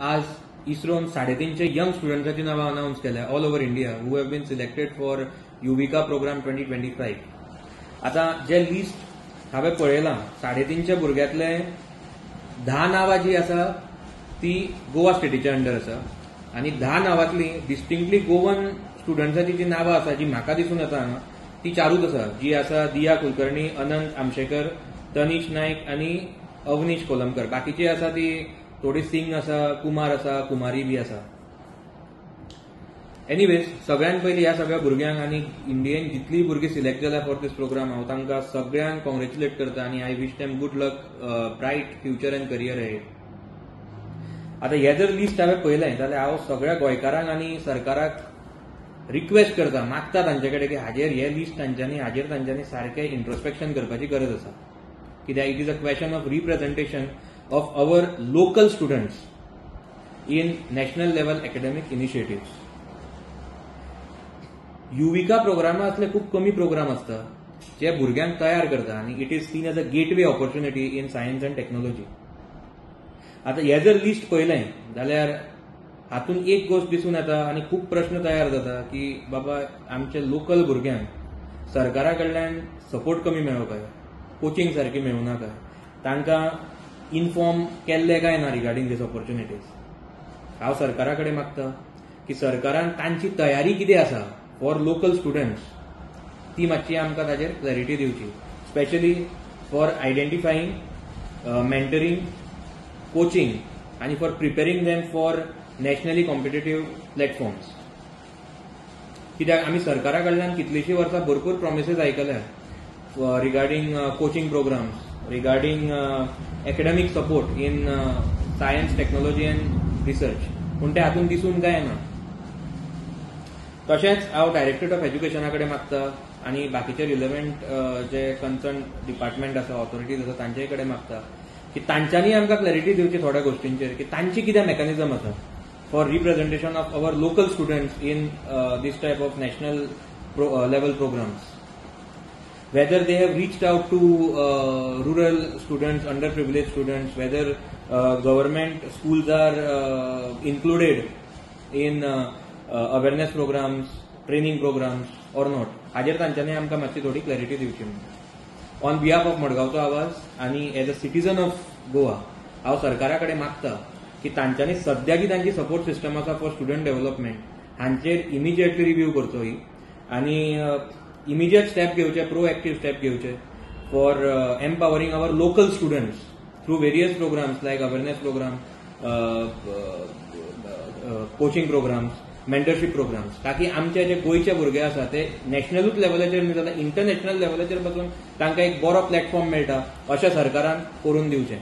आज इस्रोन 350 यंग स्टुडंट्साची नांवां अनावन्स केल्या all over India who have been selected for Yuvika program 2025. आतां जे लिस्ट हांवें पळयलां, 350 भुरग्यांतले 10 नांवां जी आसा ती गोवा स्टेटीच्या अंडर आसा आनी 10 नांवांतली डिस्टिंक्टली गोवन स्टुडंट्साची जी नांवां आसा, जी म्हाका दिसून येता हांगा, ती चारूच आसा, जी आसा दिया कुलकर्णी, अनंत आमशेकर, तनिष नायक आनी अवनीश कोलमकर. बाकीची आसा ती थोडी सिंग आसा, कुमार आसा, कुमारी बी आसा. एनिवेज, सगळ्यात पयलीं ह्या सगळ्या भुरग्यांक आनी इंडियेन जितलीं भुरगीं सिलेक्ट जाल्या फॉर दीस प्रोग्राम, हांव तांकां सगळ्यांक कॉंग्रेच्युलेट करता आनी I wish them good luck, bright future and career ahead. आतां हें जर लिस्ट हांवें पळयलें जाल्यार हांव सगळ्या गोंयकारांक आनी सरकाराक रिक्वेस्ट करता, मागता तांचे कडेन की हाजेर हे लिस्ट तांच्यांनी, हाजेर तांच्यांनी सारकें इंट्रोस्पेक्शन करपाची गरज आसा. कित्याक it is a question of representation of our local students in national level academic initiatives. Yuvika प्रोग्रामा असले खूब कमी प्रोग्राम आसता जे भुरग्यांक तयार करता आनी it is seen as a gateway opportunity in science and technology. आतां हे जर लिस्ट पळयलें जाल्यार हातूंत एक गोश्ट दिसून येता आनी खूब प्रश्न तयार जाता की बाबा आमचे लोकल भुरग्यांक सरकारा कडल्यान सपोर्ट कमी मेळ्ळो काय, कोचिंग सारकी मेळूना काय, तांकां इन्फॉर्म केल्ले काय ना रिगार्डिंग these opportunities. हांव सरकारा कडेन मागता की सरकारान तांची तयारी कितें आसा फॉर लोकल स्टुडंट्स ती मातशी आमकां ताजेर क्लॅरिटी दिवची, specially for identifying, mentoring, coaching आनी for preparing them for nationally competitive platforms. कित्याक आमी सरकारा कडल्यान कितलींशीं वर्सां भरपूर प्रॉमिसीस आयकल्या regarding coaching programs, regarding academic support in science, technology and research, पूण ते हातूंत दिसून काय ना. तशेंच हांव डायरेक्टरेट ऑफ एज्युकेशना कडेन मागता आनी बाकीचे रिलेव्हंट जे कन्सर्न डिपार्टमेंट आसा, ऑथॉरिटीज आसा, तांचे कडेन मागता की तांच्यांनी आमकां क्लॅरिटी दिवची थोड्या गोश्टींचेर की तांची कितें मॅकॅनिझम आसा for representation of our local students in this type of national level programs. Whether they have reached out to rural students, underprivileged students, whether government schools are included in awareness programs, training programs or not. हाजेर तांच्यांनी आमकां मातशी थोडी clarity दिवची म्हणून. On behalf of मडगांवचो आवाज आनी as a citizen of Goa हांव सरकारा कडेन मागता की तांच्यांनी सद्या जी तांची सपोर्ट सिस्टम आसा फॉर स्टुडंट डेव्हलपमेंट हांचेर इमिजिएटली रिव्यू करचो ही आनी इमिजिएट स्टेप घेवचे, प्रोएक्टीव स्टेप घेवचे for empowering our local students through various programs like awareness program, coaching programs, mentorship programs, ताकी आमचे जे गोंयचे भुरगे आसा ते नॅशनलूच लेवलाचेर न्ही जाल्यार इंटरनॅशनल लेवलाचेर पासून तांकां एक बरो प्लॅटफॉर्म मेळटा अशें सरकारान करून दिवचें.